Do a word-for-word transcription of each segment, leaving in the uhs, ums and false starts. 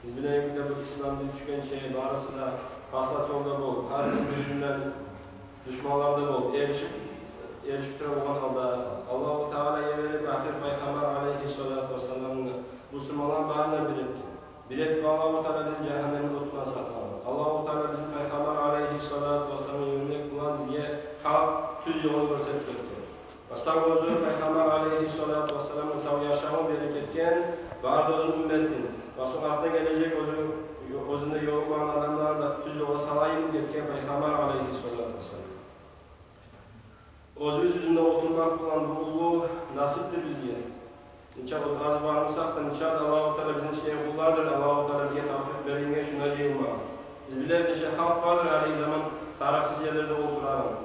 Биз билейик де, бу ислам дин тюшгенче барысы да пасат ёлда болуп, гьариси бир-биринден душманларда болуп, эришип, эришип тура болгъан гьалда, Аллагьу Таала йиберип ахыр пайхаммар алейгьиссалату вассаламны, бусурманланы барын да бир этген. Бир этип Аллагьу Таала бизин жагьаннемни отундан сакълагъан. Аллагьу Таала бизин пайхаммар алейгьиссалату вассаламны йибермек булан бизге гьакъ тюз ёлну гёрсетип гетген. Ва сав оьзю пайхаммар алейгьиссалату вассаламны сав яшавун берип гетген бары да оьзюню умметин. Ва сонг артына гележек оьзю, оьзюнде ёлукъмагъан адамланы да тюз ёлгъа салайым деп гетген пайхаммар алейгьиссалату вассалам. Оьзюбюз бизин де олтурмакъ булан бу уллу насипдир бизге. Нече оьз аз бармасакъ да, нече де Аллагьу Таала бизин шей къуллардыр, Аллагьу Таала бизге тавфикъ берген шунда жыйылмагъа. Биз билебиз, нече халкъ бардыр гьали заман тарыкъсыз ерлерде олтурагъан,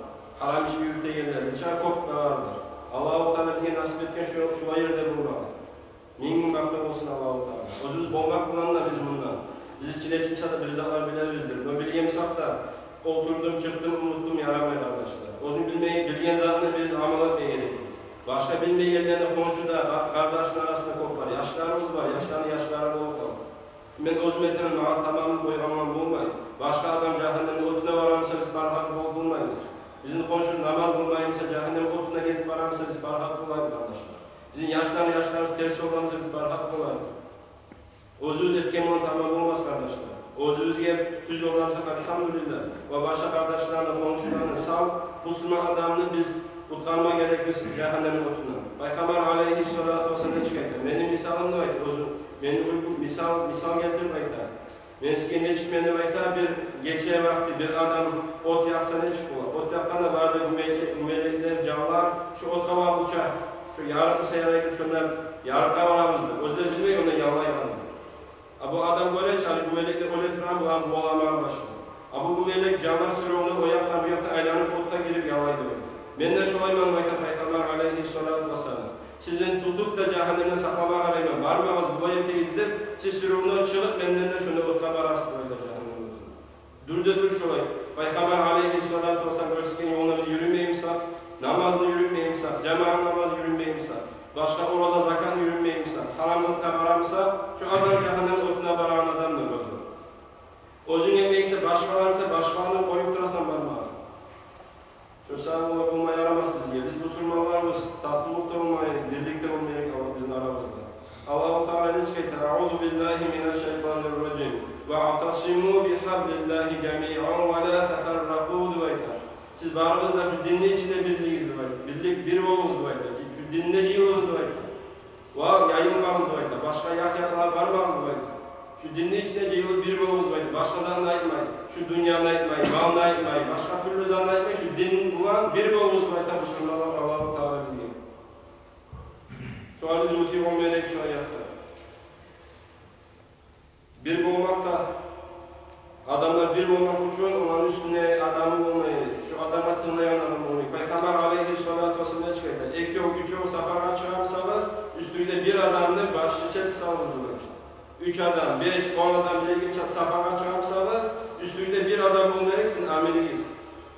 гьарам иш юрютегенлер, нече кёп бардыр. Аллагьу Таала бизге насип этген шу, шулай ерде болмагъа. Минг-минг макътав болсун Аллагьу Таалагъа. Оьзюбюз болмакъ булан да биз мунда, биз ичине чыкъса да бир затлар билебиздир. Но билген бусакъ да, олтурдум, чыкъдым, унутдум, ярамай, къардашлар. Оьзюнг билмей, билген затны биз амал этме герекбиз. Башгъа билмейгенлени, хоншуда, къа-, къардашны арасында кёп бар. Яшларыбыз бар, яшланы яшлары болуп къалды. Мен оьзюм этемен, магъа тамам къойгъанман болмай. Башгъа адам жагьаннемни отуна барамса, биз парахат болуп болмайбыз. Бизин хоншу намаз къылмаймса, жагьаннем отуна гетип барамса, биз парахат болайыкъ, къардашлар. Бизин яшланы яшлары терс ёлдамса, биз парахат болайыкъ. Оьзюбюз этген булан тамам болмас, къардашлар. Оьзюбюзге тюз ёлдамсакъ, альгьамдулиллагь. Ва башгъа къардашланы, хоншуланы, сав бусурман адамны биз къутгъарма герекбиз жагьаннемни отундан. Пайхаммар алейгьиссалату вассалам нечик айта? Мени мисалым деп айта, оьзю мени уьлгю, мисал, мисал гелтирип айта. Мен сизге нечик мен деп айта, бир гече вакъти бир адам от якъса нечик бола? От якъгъанда бары да гюмелек-, гюмелеклер, жанлар шу отгъа багъып уча, шу ярыкъ буса ярай деп, шондан ярыкъгъа барабыз деп. Оьзлер билмей онда яллайгъанны. А бу адам гёре чи, гьали гюмелеклер оьле турагъан, буланы къуваламагъа башлай. А бу гюмелек, жанлар сюрювюнде о якъдан, бу якъдан айланып отгъа гирип яллай деп. Мен де шолайман деп айта Пайхаммар алейгьиссалату вассалам. Сизин тутуп да жагьаннемден сакъламагъа къарайман. Бармагъыз, булай этигиз деп, сиз сюрювюнден чыгъып, менден де шонда отгъа барасыз деп айта, жагьаннем отуна. Дюр де дюр шолай. Пайхаммар алейгьиссалату вассалам гёрсетген ёлну биз юрюмеймисакъ, намазны юрютмеймисакъ, жамаат намазны юрютмеймисакъ, башгъа ораза, закатны юрютмеймисакъ, гьарам затгъа барамса, шу адам жагьаннем отуна барагъан адамдыр оьзю. Оьзюнг этмеймисакъ, башгъаларынса, башгъаланы къоюп турасан бармагъа. Шо саялы олай болма ярамас бизге. Биз бусурманларбыз, татлылыкъда болмай, бирликде болмай герек Аллагь бизин арабызда. Аллагьу Таала нечик айта? «Аузу биллагьи минаш шайтанир ражим. Ваътасиму бихаблиллагьи жамиан ва ла тафарракъу», – деп айта. Сиз барыгъыз да шу динни ичинде бирлигигиз деп айта. Бирлик, бир болугъуз деп айта. Шу динде жыйылыгъыз деп айта. Ва яйылмагъыз деп айта, башгъа якъ-якълагъа бармагъыз деп айта. Шу динни ичинде жыйылып бир болугъуз деп айта, башгъа затны айтмай, шу дюньяны айтмай, малны айтмай, башгъа тюрлю затны айтмай, шу дин булан бир болугъуз деп айта бусурманлар, Аллагьу Таала бизге. Шогъар биз мутигь болма герек шу аятгъа. Бир болмакъ да, адамлар бир болмакъ учун оланы уьстюнде адамы болма герек. Шу адамгъа тынглайгъан адам болма герек. Пайхаммар алейгьиссалату вассалам нечик айта? Экев, уьчев сапаргъа чыгъа бусагъыз, уьстюгюзде бир адамны башчысы этип салыгъыз деп айта. Уьч адам, беш, он адам бирге чы-, сапаргъа чыгъа бусагъыз, уьстюгюзде бир адам болма герек сизин амиригиз.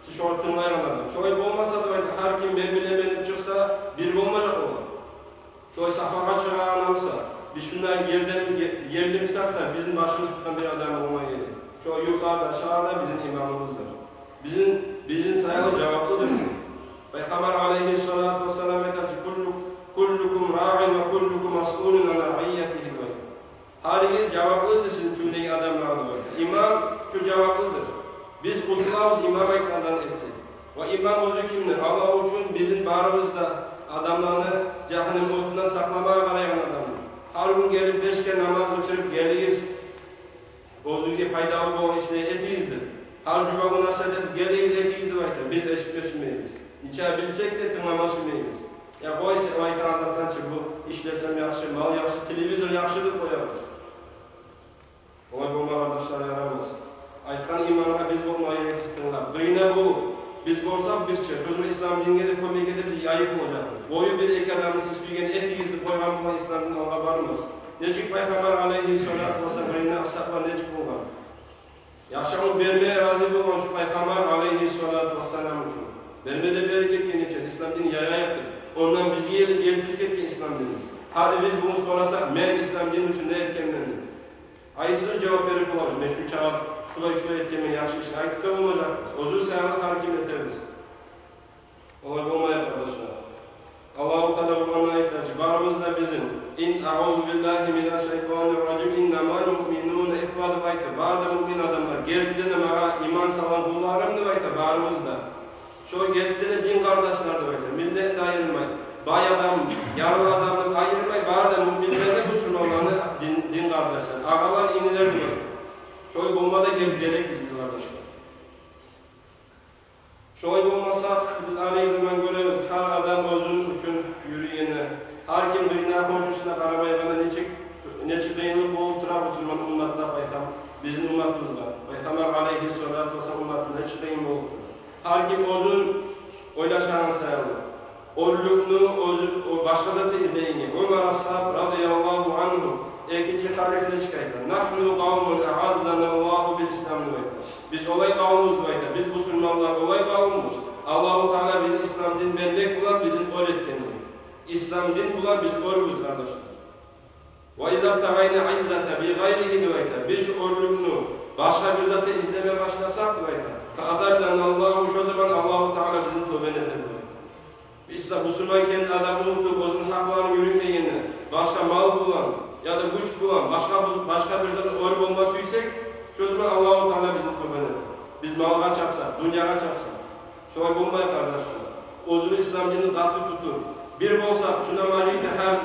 Сиз шогъар тынглайгъан адам. Шолай болмаса деп айта, гьар ким мен билемен деп чыкъса, бир болмажакъ олар. Шолай сапаргъа чыгъагъан буса, биз шунда ерден, е-, ерлимисакъ да, бизин башыбыз тутгъан бир адам болма герек. Шо юртларда, шагьарда бизин имамыбыздыр. Бизин, бизин саялы жаваплыдыр шу. Пайхаммар алейгьиссалату вассалам айта: «Куллу-, куллукум раъин ва куллукум масъулун ан раъиятигьи», – деп айта. Гьаригиз жаваплысыз сизин тюбюндеги адамлардан деп айта. Имам шу жаваплыдыр. Биз къутулабыз имам айтгъан затны этсек. Ва имам оьзю кимдир? Аллагь учун бизин барыбыз да адамланы жагьаннем отундан сакъламагъа къарайгъан адамдыр. Гьар гюн гелип беш керен намаз къычырып гелигиз, оьзюгюзге пайдалы болгъан ишлени этигиз деп. Гьар жума гюн насигьат этип гелигиз, этигиз деп айта. Биз эшитме сюймейбиз. Нече билсек де тынглама сюймейбиз. Я къой сен, о айтагъан затдан чы, бу ишлесем яхшы, мал яхшы, телевизор яхшы деп къоябыз. Олай болма, къардашлар, ярамас. Айтгъан имамгъа биз болма герекбиз тынглап, къырыйында болуп. Биз болсакъ бирче, шо заман ислам динге де кёмек этип, биз яйып болажакъбыз. Къоюп бир-эки адамны сиз сюйген этигиз деп къойгъан булан ислам дин алгъа бармас. Нечик Пайхаммар алейгьиссалату вассалам къырыйында асгьаблар нечик болгъан? Яшавун берме рази болгъан шу Пайхаммар алейгьиссалату вассалам учун. Берме де берип гетген нече, ислам дин яяйыкъ деп. Ондан бизге де гелтирип гетген ислам дин. Гьали биз буну сорасакъ, мен ислам дин учун не этгенмен деп. Къайсыбыз жавап берип болажакъ? Мен шу чакъы шулай-шулай этгенмен, яхшы ишни айтып да болмажакъбыз. Оьзю саялы гьар ким этербиз. Олай болмай, къардашлар. Аллагьу Таала Къуранда айта чы, барыбыз да бизин, ин, аъузу биллагьи минаш шайтанир ражим, иннамал муъминуна ихва деп айта. Бары да муъмин адамлар, гертиден де магъа иман салгъан къулларым деп айта, барыбыз да. Шо гертиден де дин къардашлар деп айта. Миллетни айырмай, бай адам, ярлы адам деп айырмай, бары да муъминлени, бусурманланы дин, дин къардашлар, агъалар, инилер деп айта. Шолай болма да герек биз, къардашлар. Шолай болмаса, биз гьали заман гёребиз, гьар адам оьзю учун юрюйгенни, гьар ким бирине, хоншусуна къарамайгъанда, нечик, нечик къыйынлыкъ болуп тура бусурман умматгъа, пайхам-, бизин умматыбызгъа, Пайхаммар алайгьиссалату вассалам умматына нечик къыйын болуп тура. Гьар ким оьзю ойлашагъан саялы. Оьрлюкню оьзю, о башгъа затны излейген. Умар асгьаб радияллагьу ангьу, экинчи халиф, нечик айта? Нагьну къавмун аъаззаналлагьу бил ислам деп айта. Биз олай къавумбуз деп айта. Биз бусурманлар олай къавумбуз. Аллагьу Таала бизин ислам дин бермек булан бизин оьр этген деп айта. Ислам дин булан биз оьрбюз, къардашлар. Ва иза ибтагъайна иззата би гъайригьи деп айта. Биз шу оьрлюкню башгъа бир затда излеме башласакъ деп айта. Фа азалланаллагьу, шо заман Аллагьу Таала бизин тёбен этер деп айта. Ислам, бусурман экенни адам унутуп, оьзюню гьакъларын юрютмейгенде, башгъа мал булан яда гюч булан, башгъа бу-, башгъа бир затда оьр болма сюйсек, шо заман Аллагьу Таала бизин тёбен этер. Биз малгъа чапсакъ, дюньягъа чапсакъ. Шолай болмай, къардашлар. Оьзюню ислам динин къатты тутуп, бир болсакъ, шунда межитде гьар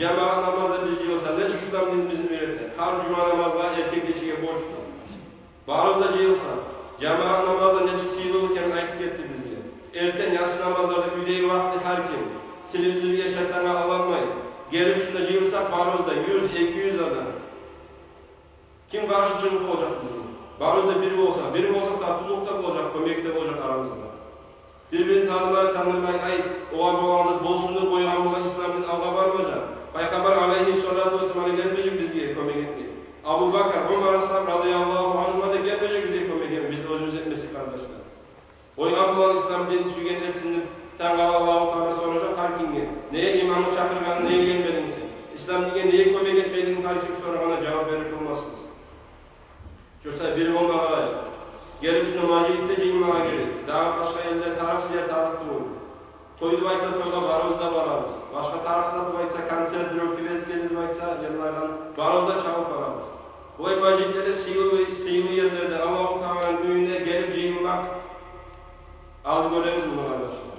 жамагьат намазда биз жыйылсакъ, нечик ислам дин бизин уьйрете? Гьар жума намазгъа эркек гишиге борчдур. Барыбыз да жыйылсакъ, жамагьат намазда нечик сыйлы экенин айтып гетди бизге. Эртен, яссы намазларда уьйдеги вакъти гьар ким, телевизоргъа, шайтангъа алданмай, гелип шунда жыйылсакъ барыбыз да, юз, эки юз адам. Ким къаршы чыгъып болажакъ бизге? Барыбыз да бир болсакъ, бир болсакъ, татывлукъ да болажакъ, кёмек де болажакъ арабызда. Бир-бирин танымай, танымай, ай, олай болгъан зат болсун деп къойгъан булан ислам дин алгъа бармажакъ. Пайхаммар алайгьиссалату вассалам гелмежек бизге кёмек этме. Абу Бакр, Умар асгьаб радияллагьу ангьума да гелмежек бизге кёмек этме, биз оьзюбюз этмесек, къардашлар. Къойгъан булан ислам дин сюйген этсин деп, тангала Аллагьу Таала соражакъ гьар кимге: неге имамны чакъыргъанда неге гелмединг сен? Ислам динге неге кёмек этмединг? Гьар ким сорагъанда жавап берип болмасбыз. Шо саялы бир болма къарайыкъ. Гелип шунда межитде жыйылмагъа герек. Дагъы башгъа ерлер тарыкъсыз ер, тарыкъ тюгюл. Той деп айтса, тойгъа барыбыз да барабыз. Башгъа тарыкъсыз зат деп айтса, концерт, бирев певец гелди деп айтса, йырлайгъан, барыбыз да чабып барабыз. Булай межитлерде, сыйлы, сыйлы ерлерде, Аллагьу Тааланы уьюне гелип жыйылмакъ аз гёребиз муну, къардашлар.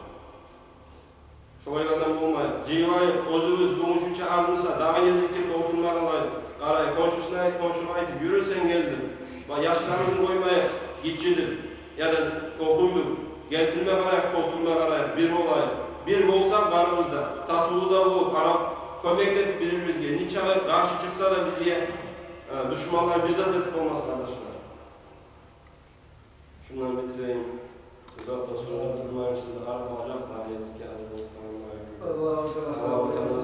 Шолайлардан болмайыкъ. Жыйылайыкъ, оьзюбюз бугюн шунча азмы буса, дагъы гезикге толтурма къарайыкъ. Къарайыкъ, хоншусуна айт, хоншугъа айтып: юрю сен, гелдим. Ва яшларыбызны къоймайыкъ гиччи деп, яда охуй деп. Гелтирме къарайыкъ, толтурма къарайыкъ, бир болайыкъ. Бир болсакъ барыбыз да, татывлу да болуп, къарап, кёмек этип бир-бирибизге. Нечакъы къаршы чыкъса да бизге, э, душманлар, бир зат этип болмас, къардашлар. Шундан битирейим. Узакъ да сёйлеп турмайым, сизни арт алажакъ, дагъы гезикге аз болуп къалмайым. Аллагьу Таала. Аллагьу Таала.